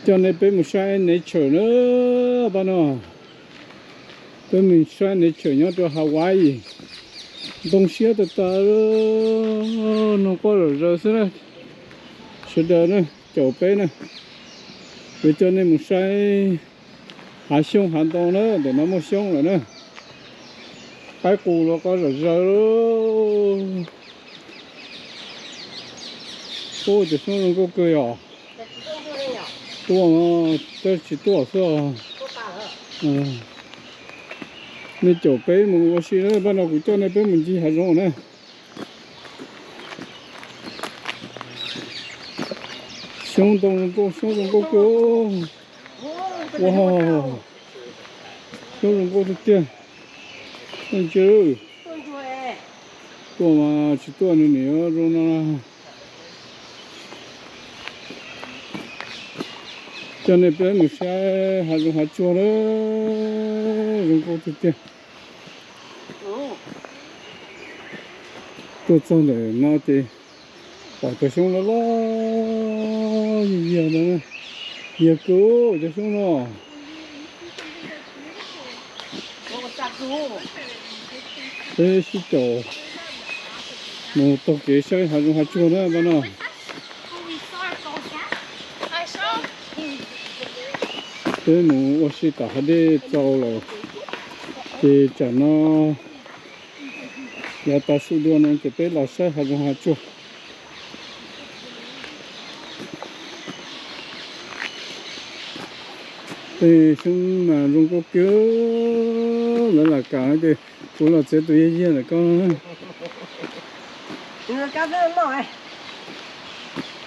Coj nej peb mus saib nature na, pab no. Peb mus saib nature nyob rau Hawaii. Ntoo siab tas tas, noog quaj zom zaws xwb na. Sawv daws na, caum peb na, yuav coj nej mus saib hav xyoob hav ntoo na, ntawm no muaj xyoob lawm na. Qaib qus los quaj zom zaws. Ub, cov xyoob zoo nkauj kawg yom. Tuaj, tab tsis tuaj xwb. Nej caum peb mus ua si na, pab no kuv coj nej peb mus ncig hav zoov na. Xyoob ntoo zoo nkauj, xyoob zoo nkauj kawg. Ua, xyoob zoo nkauj tiag tiag. Tuaj mas tsis tuaj nws niam zoo no. Coj nej peb mus saib hav zoov hav tsuag na, zoo nkauj tiag tiag. Tuaj txog ntawm no ces pom cov xyoob loj loj yiag yiag no, yiag kawg cov xyoob no. Peb sib caum mus taug kev saib hav zoov hav tsuag na pab no. Peb mus ua si tom hav dej txaus lawm, ces tsam no yav tav su dua no ces peb los saib hav zoov hav tsuag. Tej xyoob mas zoo nkauj kiag, lawv lam kam ces kuv los txiav tus yaj yiag ntawm koj.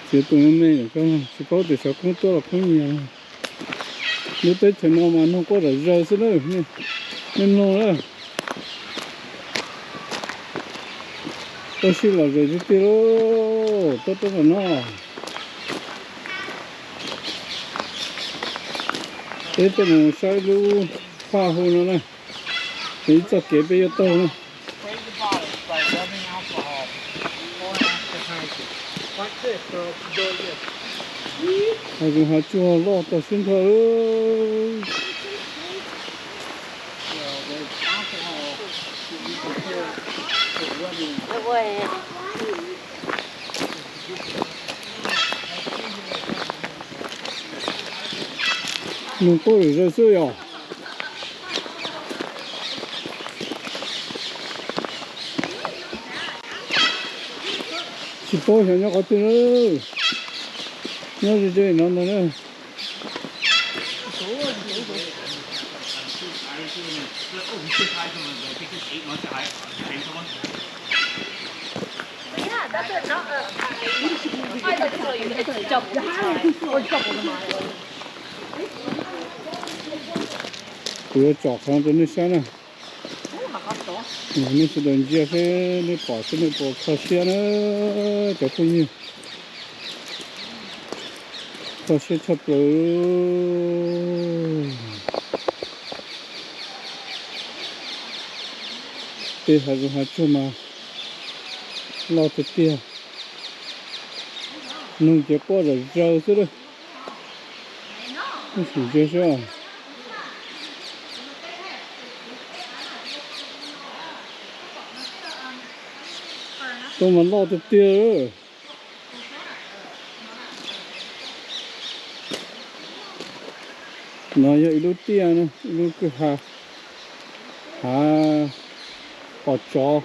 Txiav tus me me ntawm koj, tsis paub tias xyov koob tuaj los koob nyiag. Lub teb chaws no mas noog quaj zom zaws xwb na, nej mloog na. Ua si lom zem tiag tiag lauj, tuaj tuaj tom no. Peb tuaj mus saib lub phaj hu no na, ces ib txoj kev peb yuav taug na. Hav zoov hav tsuag loj tag siab nrho. Noog quaj zom zaws xwb yom. Tsis paub xyov nyob qhov twg na. Nyob ze ze no ntag na. Kuv yuav tsom qhov rau nej saib na. Nej sawv daws ntsia seb nej pom seb nej puas kho siab na cov phooj ywg. Kho siab tshaj plaws. Tej hav zoov hav tsuag mas loj tiag tiag. Noog ces quaj zom zaws xwb lawm. Nej sim ntsia seb. Tau mas loj tiag tiag. No yog ib lub tiaj na, ib lub kwj ha, hav qos tsov.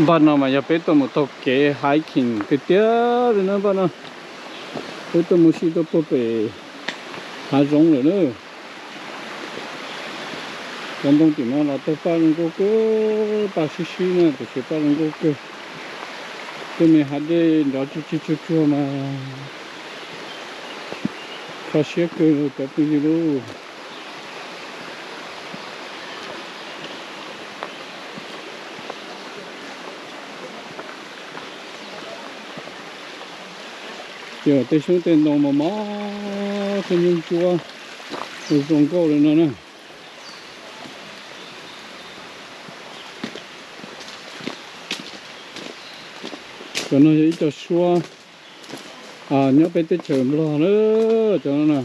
Npaj no mas yog peb tuaj mus taug kev hiking tiag tiag li na npaj no. Peb tuaj mus si tuaj puag pem hav zoov lawm na. Cov ntoo tim no los tau paj zoo nkauj kawg, paj sib sib na tiam sis paj zoo nkauj kawg. Tej me hav dej nrov tsis tsis tsuag tsuag mas kho siab kawg cov phooj ywg lauj. Ces tej xyoob tej ntoo mos mos thiab ntsuab ntsuab zoo nkauj li no na. Cov no yog ib co suab Nyob peb teb chaws Nplog na, cov no na,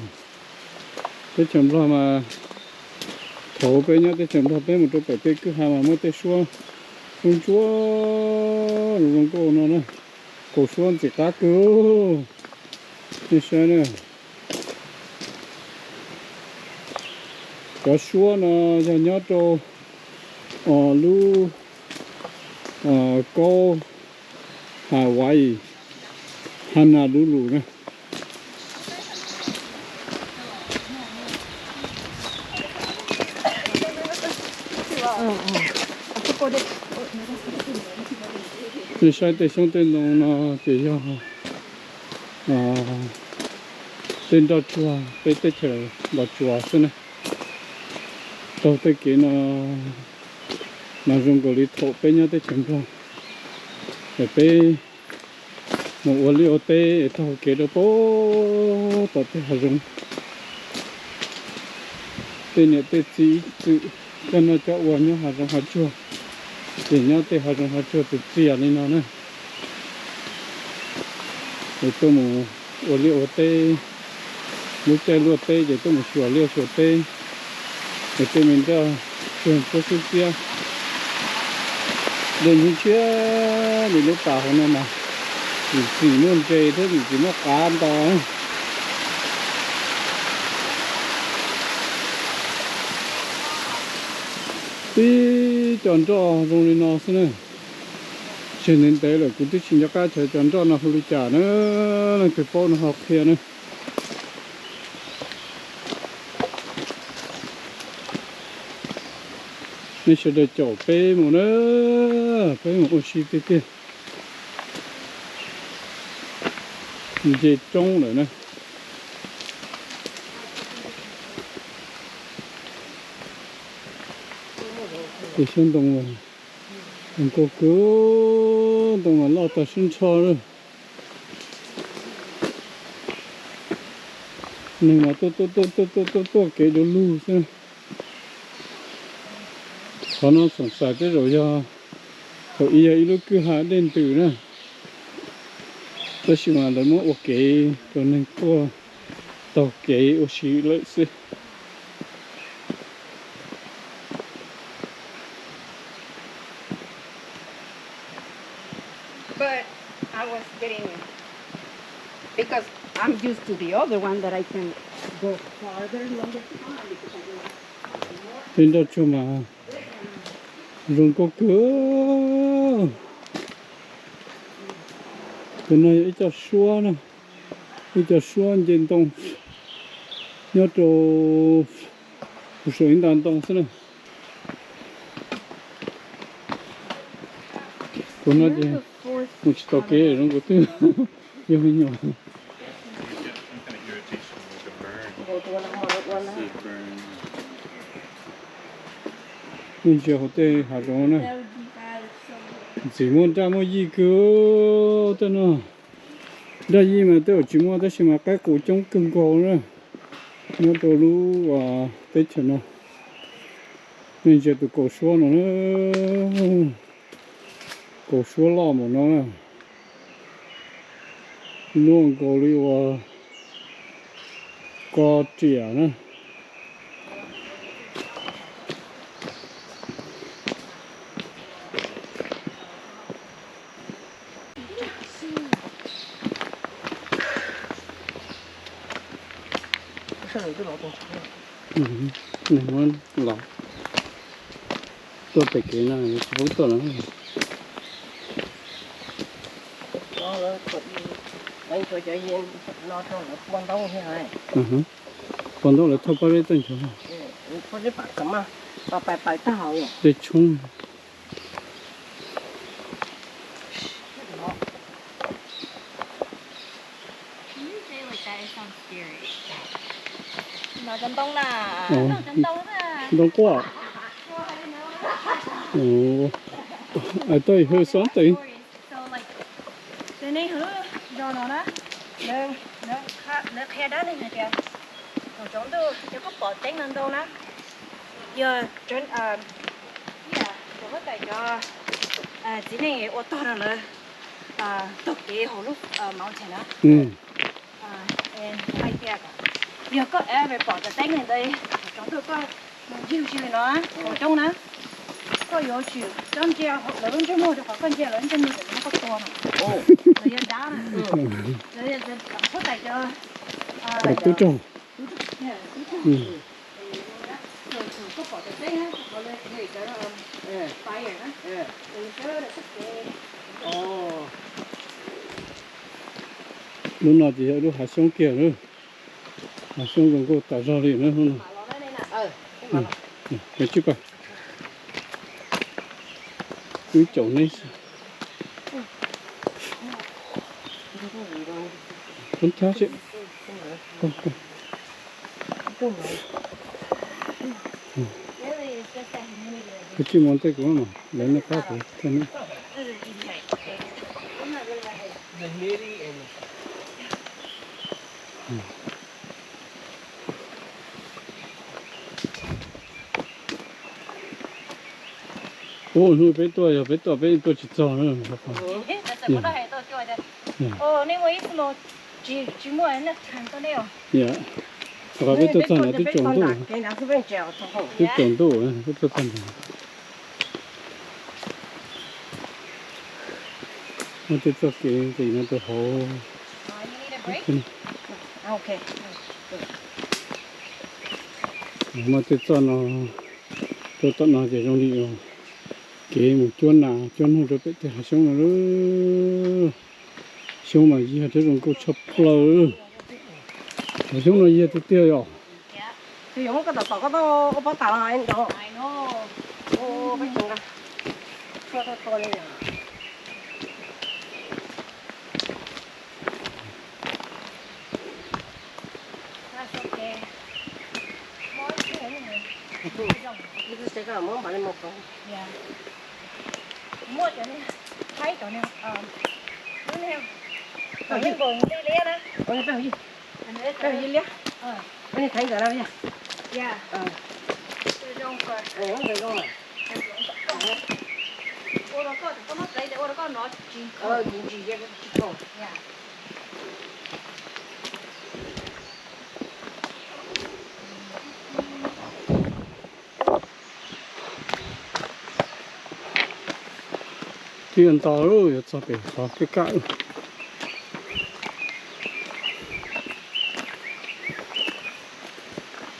teb chaws Nplog mas, thaum peb nyob teb chaws Nplog peb mus rau pem tej kwj ha mas muaj tej suab ntsuab ntsuab zoo zoo nkauj no na, kaus suab ntxim qab kawg. Nej saib na, cov suab no yog nyob rau lub kaub Hawaii, Honolulu na. Nej saib tej xyoob tej ntoo no ces yog tej nroj tsuag peb teb chaws Los Tsuas xwb na. Taug tej kev no mas zoo nkaus li thaum peb nyob teb chaws Nplog, es peb mus ua liaj ua teb es taug kev rau pem tom tej hav zoov. Tej niam tej txiv ib txwm coj noj coj ua nyob hav zoov hav tsuag, ces nyob tej hav zoov hav tsuag txias txias li no na. Es tuaj mus ua liaj ua teb, lub caij luaj teb ces tuaj mus xyuas liaj xyuas teb, es tej me nroj tsuag ntsuab xwb xiab. Dej ntxhiab li lub pas hauv no mas, txim txim muaj ntses thiab txim txim muaj qav ntau. Tib co nroj zoo li no xwb na. Tseg ntev ntev lawm kuv twb tsis nco qab tias cov nroj no hu li cas na, leej twg paub no ho qhia na. Nej sawv daws caum peb mus na, peb mus ua si tiag tiag. Nce roob lawm na. Tej xyoob ntoo zoo nkauj kawg, ntoo mas loj tag sib ntsho lawm. Neeg mas tuaj tuaj tuaj tuaj tuaj tuaj kev du lug xwb. Qhov no xoom xais tej zaum yog, thaum ub yog ib lub kwj ha dej ntws na, tab sis mas lawv muab ua kev rau neeg tuaj taug kev ua si lawm xwb. But I was getting, because I'm used to the other one that I can go farther, longer time, because I go more. Tej nroj tsuag mas zoo nkauj kawg. Tus no yog ib co suab na, ib co suab nce ntoo nyob rau saum ib nta ntoo xwb na. Tus no ces mus tsis tau kev zoo nkaus twg, yog me nyuam. Nej ntsia hauv tej hav zoov na, ntxim muaj nraj muaj yij kawg tej no. Nraj yij mas tej zaum tsis muaj tab sis mas qaib qus coob kawg nkaus na, nyob rau lub teb chaws no. Nej ntsia tus kaus suab no na, kaus suab loj npaum no na, luaj nkaus li uas ko riam na. Nws muab los tuaj pem kev no tsis pub tuaj lawm. Pua ntau lawv thauj pob zeb tuaj nchuav. Tej tshoob. Ntoo quaj. I thought you heard something. Tej neeg hauv zos no na, lawv qhia dab neeg hais tias thaum tsaus ntuj cov koj pom teeb no ntau na, yog cov huab tais cov txiv neej ua tog rau lawv taug kev hauv lub mountain na. Hais tias yog koj ever pom cov teeb li ntawd tsoov tuaj koj mus ncig ua si li no, coob na, koj yuav tsum txhob ntsia lawv lub ntsej muag rau qhov koj ntsia lawv ntsej muag tawm muab koj tua no. Lawv yog dab na, lawv yog tub tais cov tub rog. Lub no ces yog lub hav xyoob kiag lawm. Hav xyoob zoo nkauj tas zog li na lub no. Mus tsis pais, wb caum neb xwb. Koob thab seb. Kuv tsis mus tej kuv mas lawv nej qab kuv thaj ne. Ub, hnub peb tuaj yog peb tuaj peb tuaj tsis txog na. Peb tuaj txog no twb tsaus ntuj, twb tsaus ntuj, peb tuaj txog ntawd. Muaj tej txoj kev nqis no rau hauv. Muaj tej txoj no rau tom no ces zoo li kev mus cuab nas cuab noog rau pem tej hav xyoob no lawm. Xyoob mas yag thiab zoo nkauj tshaj plaws. Hav xyoob no yag tiag tiag yom. Muaj cov Thaib cov, lub niag, peb hauv yij liab na. Peb hauv yij liab. Peb niag Thaib nkawd na. Ua rau koj, koj muab plev ua rau koj nrov tsis, tsis tsis tsis tsis. Twb yuav ntau lawm, yuav txog pem qhov kab kam.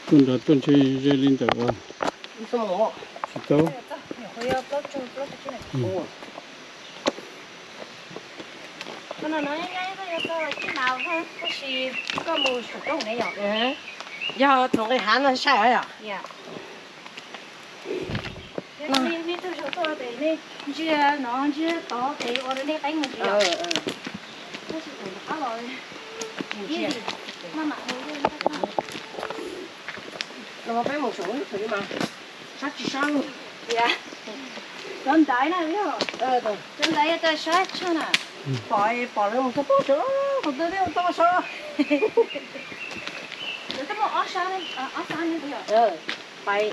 Tuaj nrad tuaj ntshe ze li ntawm tsis tau. Tab sis koj mus saum roob ne yom? Yog thaum nqis hav no sai yom? Nej tug zaug tuaj ces nej ntsia no, ntsia tod ces ua rau nej qeeb mus ntsia. Tab sis thaum rov qab los ib, maj mam mus. No peb mus saum ib tug mas sab tsis sab. Cov ntaiv na, cov ntaiv yog sab tshaj na. Pom, pom lawv mus txog pem saud, kuv twb txog saud. Lawv twb muaj ob sab, ob sab ne. Pais,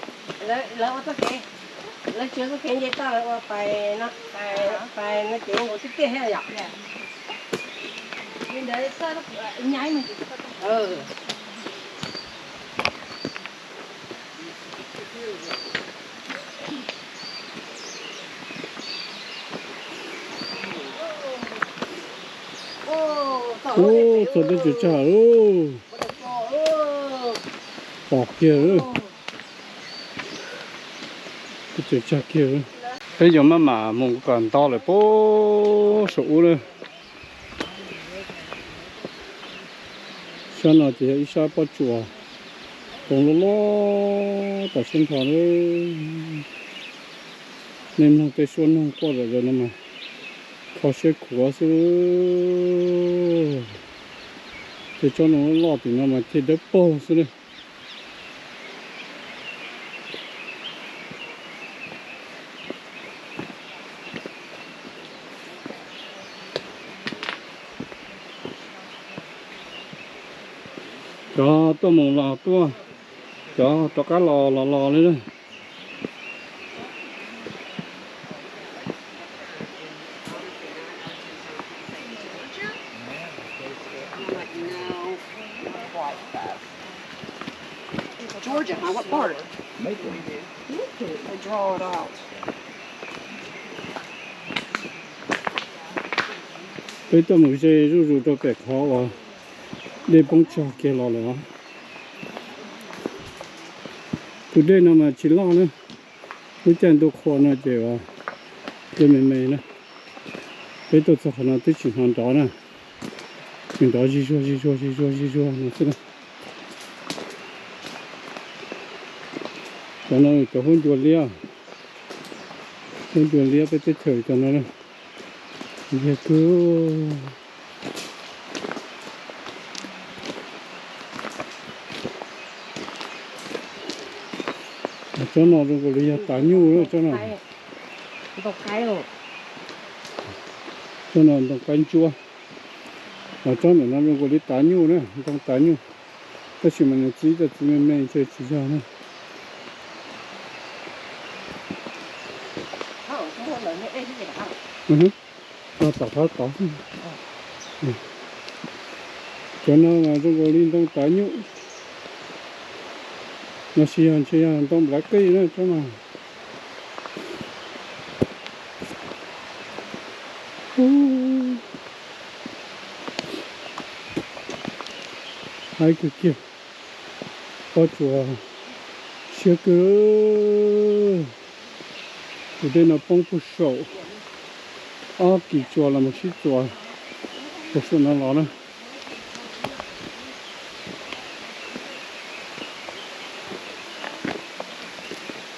lawv ua txoj kev, lawv tsis ua txoj kev nce toj, lawv ua pais no, pais no ces nkaus tiag tiag thiab yom. Li ntawd nyaib mus. Ub, txog teb chaws tsag lawm. Pom kiag lawm. Teb chaws tsag kiag lawm. Peb yuav maj mam mus kom nto lawm puag saum ub lawm. Sab no ces yog ib sab pob tsuas, zoo loj loj tom sab nrho lawm. Nej mloog tej suab noog quaj zom zaws no mas kho siab khuav xwb. Tej tsob noog loj loj tim no mas ceg dawb paug xwb na. Cov tuaj mus los tuaj, cov rov qab los los los li na. Peb tuaj mus ze zuj zus rau pem qhov uas dej poob tsag kiag los lawm os. Tus dej no mas tsis loj na, lub caij ntuj qhua no ces dej me me na. Peb tuaj txog qhov no twb tsis hnov nrov na, tsis nrov zig zuag zig zuag zig zuag zig zuag no xwb na. Cov no cov huab ncua liab, huab ncua liab peb teb chaws cov no na, liab kawg. Tsob no zoo nkaus li yog tav nyuj, tsob no, tsob no ntoo qaib ntsuab. Tsob ntawm no zoo nkaus li tav nyuj na, ntoo tav nyuj, tab sis mas nws txi cov txiv me me ntshe tsis yog na. Tom qab tod, cov no mas zoo nkaus li ntoo tav nyuj, los sis yog ntshe yog ntoo nplav qij na tsob no. Haib kawg kiag, pob tsuas siab kawg. Tus dej no poob puag saum ob kis tsua los mus sib txuas puag saum no los na.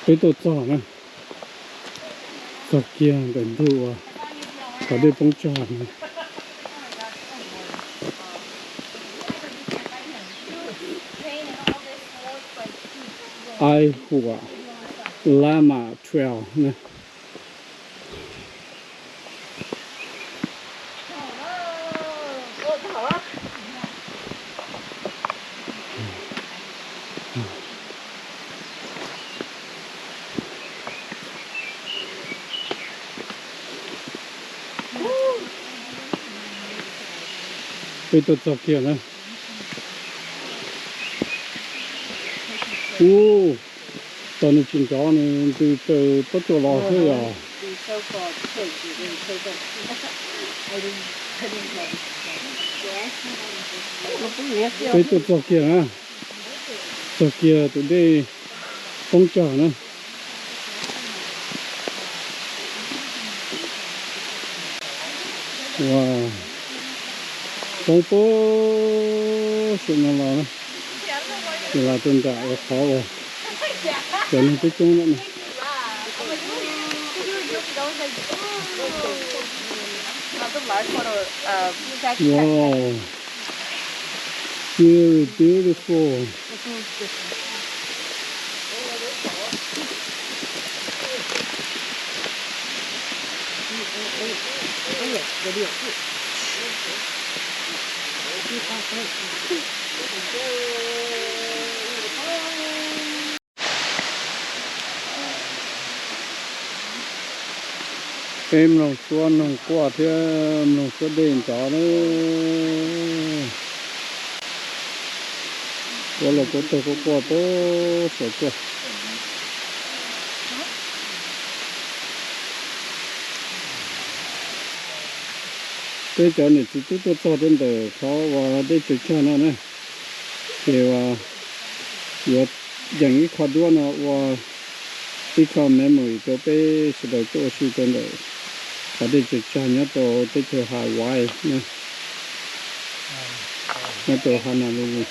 Peb tuaj txog na, txog kiag ntawm ntug uas qhov dej poob tsag. Ai Huam Lama Trail na. Peb tuaj txog kiag na. Ub, tau nws tsis nrov nws ntws raws pob tsuas los xwb yom. Peb tuaj txog kiag na, txog kiag tus dej poob tsag na. Ua, poob puag saum no los na, ces los rau nram uas qhov uas cov neeg coob coob ntawm no. Wow, very beautiful. Peb mloog suab noog quaj thiab mloog suab dej nrov na. Suab los quaj tag quaj quaj puag saum tuaj. Peb cov niam txiv tub tuaj txog rau ntawm qhov uas dej tsaws tsag no na, ces uas yuav yeem ib qho duab no ua ib qho memory rau peb sawv daws tuaj ua si rau ntawm qhov dej tsaws tsag nyob rau teb chaws Hawaii na, nyob rau Honolulu.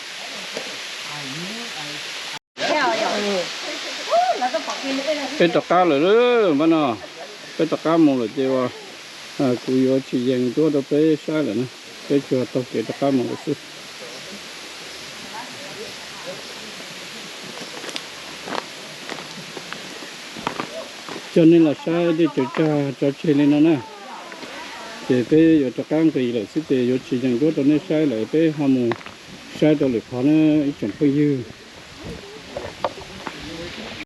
Peb rov qab lawm, npab no peb rov qab mus lawm ces uas kuv yuav tsis yees duab rau peb saib lawm na, peb tsuas taug kev rov qab mus lawm xwb. Coj nej los saib dej tsaws tsag tso tseg li no na, ces peb yuav rov qab nqis lawm xwb ces yuav tsis yees duab rau nej saib lawm, peb ho mus saib rau lwm qhov na ib tsoom phooj ywg.